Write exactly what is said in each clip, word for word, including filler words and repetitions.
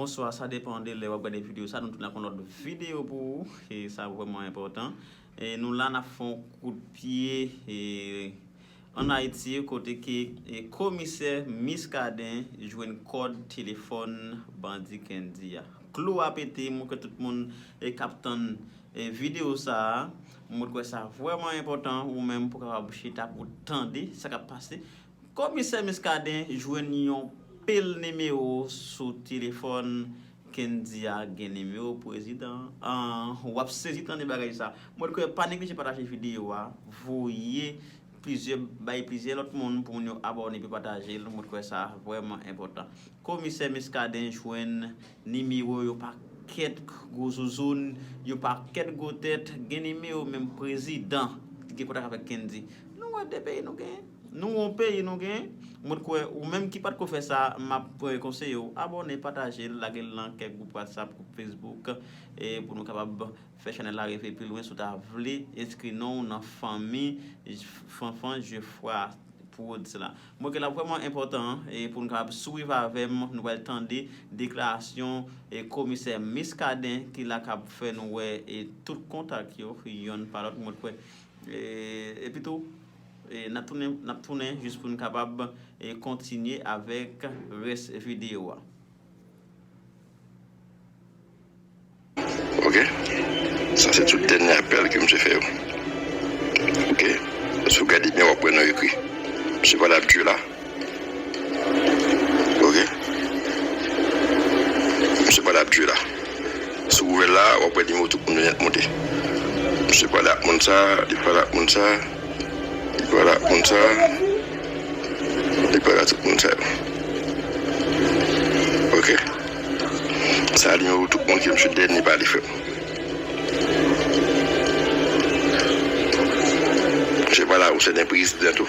Bonswa, sa depann de lè w ap gade videyo sa, nou tounen ak yon lòt videyo pou ou, e sa vrèman enpòtan. E nou la, n ap fè yon kout pye, e ann Ayiti, kote ke, e, komisè Muscadin jwenn kòd telefòn bandi Kendy a. Klou a pete, mwen kwè tout moun, e, k ap tann, e, videyo sa a, mwen kwè sa vrèman enpòtan, ou menm pou kapab chita pou tande sa k ap pase. Komisè Muscadin jwenn yon pil nimewo sou telefòn Kendy a, gen nimewo prezidan an. W ap sezi tande bagay sa. Mwen kwè pa neglije pataje videyo a, voye plizyè, bay plizyè lòt moun pou moun yo abòne epi pataje l. Mwen kwè sa vrèman enpòtan. Komisè Muscadin jwenn nimewo yon pakèt gwo zouzoun, yon pakèt gwo tèt, gen nimewo menm prezidan ki gen kontak avèk Kendy. Nou wè de peyi nou genyen. Nou yon peyi nou genyen. Mwen kwè ou menm ki pa t ko fè sa, m ap, eh, konseye w abòne, pataje l, lage l nan kèk gwoup WhatsApp, gwoup Facebook, e pou nou kapab fè chanèl la rive pi lwen. Si w ta vle enskri non w nan fanmi Fanfan Jefra Prodz la. Mwen kwè l ap vrèman enpòtan, e pou nou kapab swiv avè m, nou pral tande deklarasyon, e komisè Muscadin ki la k ap fè nou wè, e tout kontak yo, yonn pa lòt. Mwen kwè E, epi tou, e, n ap tounen, n ap tounen jis pou n kapab, e, kontinye avèk rès videyo a. Ok. Sa se tout dènye apèl ke misye fè yo. Ok. Si w gade byen, w ap wè non yo ekri. Misye pale ap Dye la. Ok. Misye pale ap Dye la. Si w ouvè la, w ap wè nimewo tout moun yo nèt monte. Misye pale ak moun sa, li pale ak moun sa, li pale ak moun sa, li pale ak tout moun sa yo. Ok. Sa nimewo tout moun ke misye dènye pale, frè m. Misye pale a ou se den prezidan tou.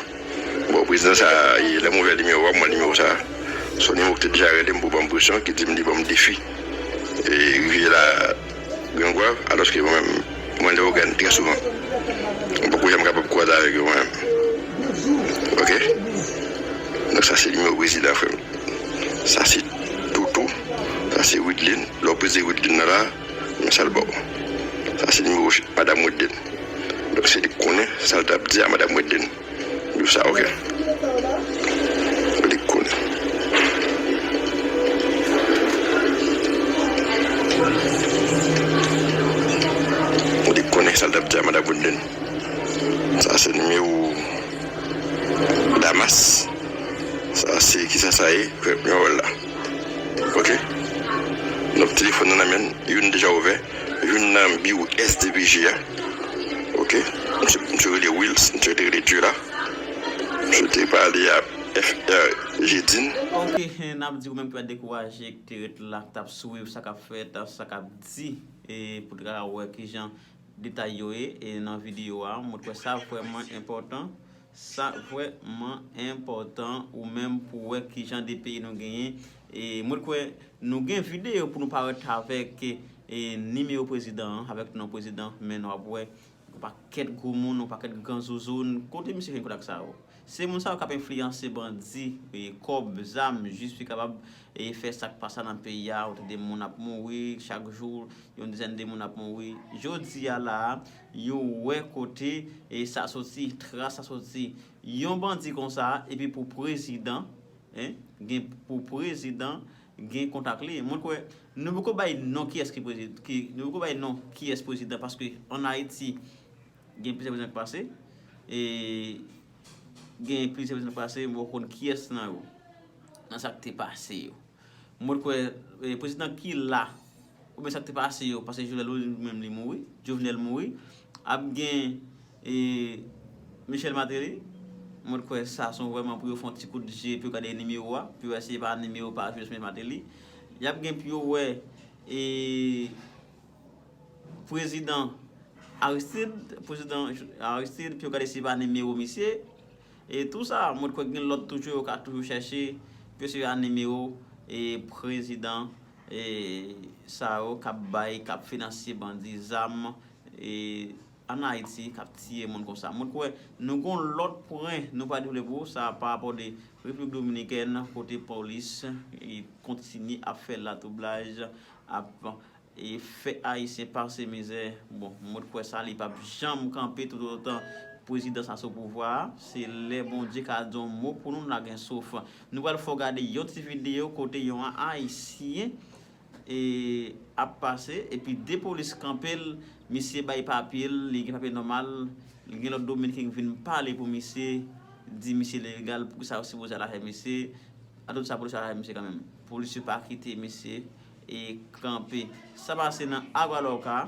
Bon, prezidan sa, e, lè m ouvè nimewo a, m wè nimewo sa. Se yon nimewo ki te deja rele m pou ban m presyon, ki di m li ban m defi. E, rive la, Grangwav, alòske mwen menm, mwen Lewogàn, trè souvan, m poko janm kapab kwaze avèk yo, mwen menm. Ok? Donk, sa se nimewo prezidan, frè m. Sa se Toutou. Sa se Widlin. Lè w peze Widlin nan la, men sa l ba w. Sa se nimewo madanm Widlin. Donk, se li k konnen sa l t ap di a madanm Widlin. Yo sa, ok. Ou te konnen. Ou te konnen sa l t ap di a madanm Woodline. Sa se nimewo Damas. Sa se kisa sa ye? Fè m wè l la. Ok. Donk, telefòn nan nan men l, youn deja ouvè, youn nan biwo S D P J a. Ok. Misye, misye rele Wills, misye te rele Dye la. Misye te pale a F R Jedin. Ok, n ap di ou menm ki pa t dekouraje, ki te ret la, ki t ap swiv sa k ap fèt, sa k ap di, e pou t ka wè kijan detay yo ye, e nan videyo a, mwen kwè sa vrèman enpòtan. Sa vrèman enpòtan, ou menm pou wè kijan de peyi nou genyen. E mwen kwè nou gen videyo pou nou parèt avèk, e, nimewo prezidan an, avèk non prezidan, men nou ap wè yon pakèt gwo moun, yon pakèt gran zouzoun. Kote misye jwenn kontak sa yo? Se moun sa yo k ap enfliyanse bandi, e, kòb, zam, jis pou kapab, e, fè sa k pa sa nan peyi a. Ou tande moun ap mouri chak jou, yon dizèn de moun ap mouri. Jodi a la a, yo wè kote, e, sa soti, tras sa soti. Yon bandi konsa, epi pou prezidan, en, gen pou prezidan, gen kontak li. Mwen kwè, nou poko bay non kiyès ki prezi-, ki, nou poko bay non kiyès prezidan, paske ann Ayiti, gen plizyè prezidan ki pase, e gen plizyè prezidan ki pase, mwen poko konn kiyès nan yo, nan sa k te pase yo. Mwen kwè, e, prezidan ki la, oubyen sa k te pase yo, paske Jovenel li menm li mouri, Jovenel mouri, ap gen, e, Michel Martelly, mwen kwè sa se vrèman pou yo fè yon ti kout je, pou yo gade nimewo a, pou yo wè si se pa nimewo pa Julius Michel Martelly. Y ap gen pou yo wè, e, prezidan Aristide, prezidan Aristide, pou yo gade si se pa nimewo misye. E tou sa, mwen kwè gen lòt toujou, yo ka toujou chèche, pou yo se pa nimewo, e, prezidan, e, sa yo k ap bay, k ap finanse bandi zam, e, ann Ayiti k ap tiye moun konsa. Mwen kwè nou gon lòt pwen nou pral devlope pou sa pa rapò de Repiblik Dominikèn kote polis e kontinye ap fè latoublaj, ap e fè Ayisyen pase mizè. Bon, mwen kwè sa li p ap janm kanpe toutotan prezidan sa sou pouvwa a. Se lè Bondye ka di yon mo pou nou, n a gen souf. Nou pral fè w gade yon ti videyo kote yon Ayisyen e ap pase, epi de polis kanpe l, misye bay papye l, li gen papye nòmal, li gen lòt dominiken ki vin pale pou misye, di misye legal, poukisa yo sipoze al afè misye, antoulsa polis yo al afè misye kanmenm. Polis yo pa kite misye e kanpe. Sa pase nan Agua Loca,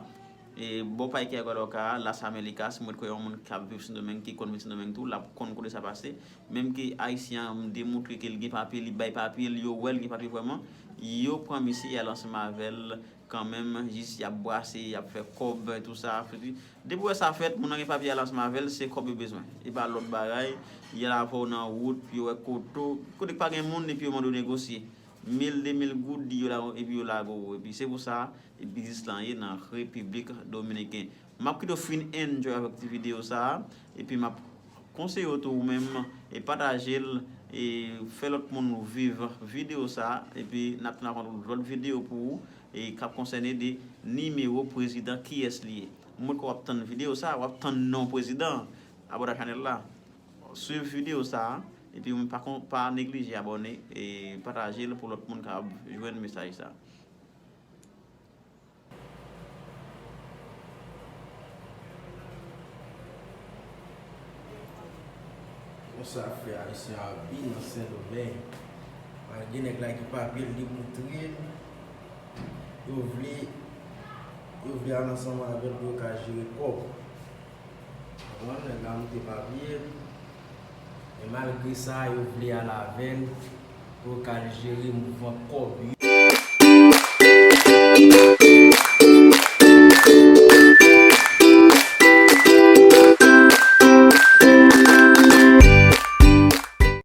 e bò pay ki Agua Loca, Las Américas, mwen kwè yon moun k ap viv Sendomeng, ki konn vin Sendomeng tou, l ap konn kote sa pase. Menm ke Ayisyen an demontre ke l gen papye, li bay papye, l, yo wè l gen papye vrèman, yo pran misye, y al ansanm avè l kanmenm, jis y ap brase, y ap fè kòb, tou sa. Depi w wè sa fèt, moun nan gen papye, y al ansanm avè l, se kòb yo bezwen. E pa lòt bagay, y al avè w nan wout, yo wè kote w, kote k pa gen moun, epi yo mande w negosye. Mil, de mil goud, di yo la, epi yo lage w. Epi se pou sa, e biznis lan ye nan Repiblik Dominiken. M ap kite w fin enjoy avèk ti videyo sa a, epi m ap konseye w tou ou menm, e pataje l, e fè lòt moun viv videyo sa a, epi n ap tounen avèk lòt videyo pou ou, e k ap konsène de nimewo prezidan, kiyès li ye. Mwen kwè w ap tann videyo sa a, w ap tann non prezidan an. Abòne ak chanèl la. Swiv videyo sa a, epi mwen pa kon, pa neglije abòne e pataje l pou lòt moun kapab jwenn mesaj sa a. Konsa frè ayisyen an ap viv nan Sendomeng. Malgre nèg la gen papye l, li moutre l, yo vle, yo vle al ansanm avè l pou yo ka jere kòb. Konprann? Nèg la moutre papye l, men malgre sa, yo vle al avè l pou yo ka al jere mouvman kòb yo.